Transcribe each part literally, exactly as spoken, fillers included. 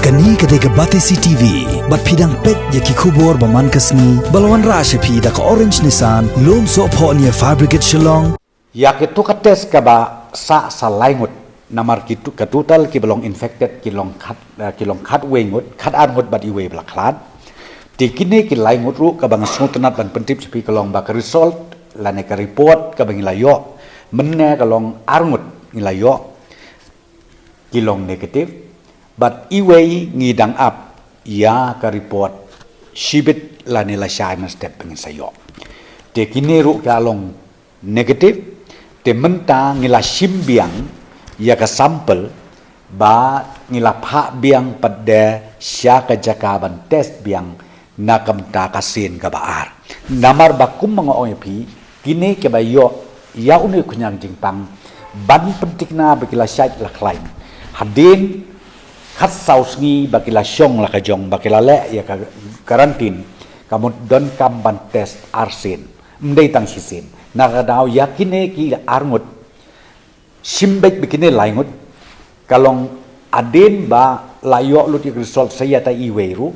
Kane ka dei ka Batesi T V, bad phi dang peit ïa ki khubor ba man ka sngi, ba la wanrah sha phi da ka Orange Nissan, Lumsohphoh near Fire Brigade Shillong. Ïa kito ka test kaba sah sa lai ngut, namar ki tu-, ka total kiba long infected ki long khat, eh, ki long khat wei ngut, khat ar ngut bad iwei ba la khlad. Te kine ki lai ngut ruh kaba nga sngewtynnad ban pyntip sha phi ka long ba ka result lane ka report kaba ngi la ïoh mynne ka long ar ngut ngi la ïoh ki long negative, bad iwei ngi dang ap ïa ka report shibit lane lashai mynstep ba ngin sa ïoh. Te kine ruh ka long negative, te mynta ngi la shim biang ïa ka sample, ba ngi la phah biang pat de sha ka jaka ban test biang na ka bynta ka sien kaba ar. Namar ba kumba nga ong ïa phi, kine kiba ïoh ïa une u khñiang jingpang, ban pynthikna ba ki la shait la khlaiñ, hadien khatsaw sngi ba ki la shong la ka jong, ba ki la leh ïa ka quarantine, ka mut donkam ban test arsien, ym dei tang shisien. Na ka daw ïa kine ki ar ngut, shim beit ba kine lai ngut, ka long hadien ba la ïoh lut ïa ka result sa ïa ta iwei ruh,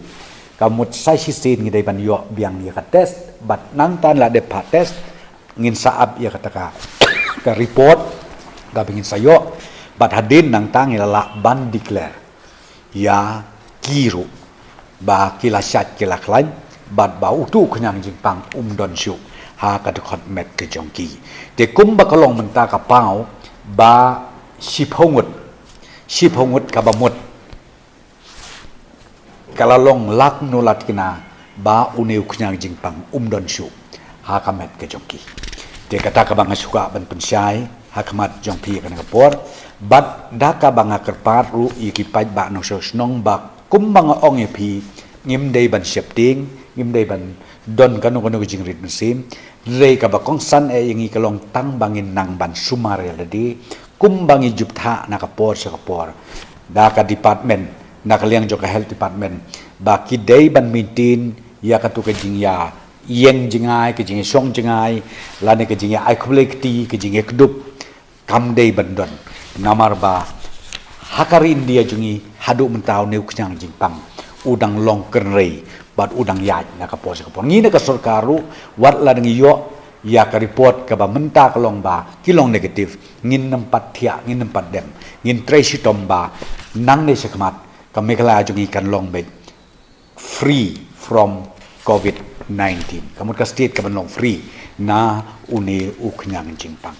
ka mut sa shisien ngi dei ban ïoh biang ïa ka test, bad nangta la dep phah test, ngin sa ap ïa kata ka, ka report kaba ngin sa ïoh, bad hadien nangta ngi la lah ban declare ïa ki ruh ba ki la shait ki la khlaiñ, bad ba utu u khñiang jingpang um don shuh ha ka dkhot met ka jong ki. Te kumba ka long mynta ka paw ba shiphew ngut, shiphew ngut kaba mut ka la long lak nu la thikna ba une u khñiang jingpang um don shuh ha ka met ka jong ki. Te kata kaba nga shu kwah ban pynshai ha khmat jong phi ha kane ka por, bad da kaba nga kyrpad ruh ïa ki paidbah nongshong shnong ba kumba nga ong ïa phi, ngim dei ban sheptieng, ngim dei ban don kano kano ka jingrit mynsiem. Hynrei kaba kongsan eh ïa ngi ka long tang ba ngin nang ban sumar ïa lade kumba ngi ju bthah na ka por sha ka por da ka department, na ka liang jong ka health department, ba ki dei ban maintain ïa katu ka jingïa ïeng jngai, ka jingïashong jngai, lane ka jingïa ai khublei kti, ka jingïakdup, kam dei ban don. Namar ba ha ka ri India jong ngi haduh mynta une u khñiang jingpang u dang long kynrei bad u dang ïaid na ka por sha ka por. Ngi na ka sorkar ruh, wat la dang ïoh ïa ka report kaba mynta ka long ba ki long negative, ngin nym pat thiah, ngin nym pat dem. Ngin trei shitom ba nangne sha khmat ka Meghalaya jong ngi kan long beit free from covid nineteen. Ka mut ka state ka ban long free na une u khñiang jingpang.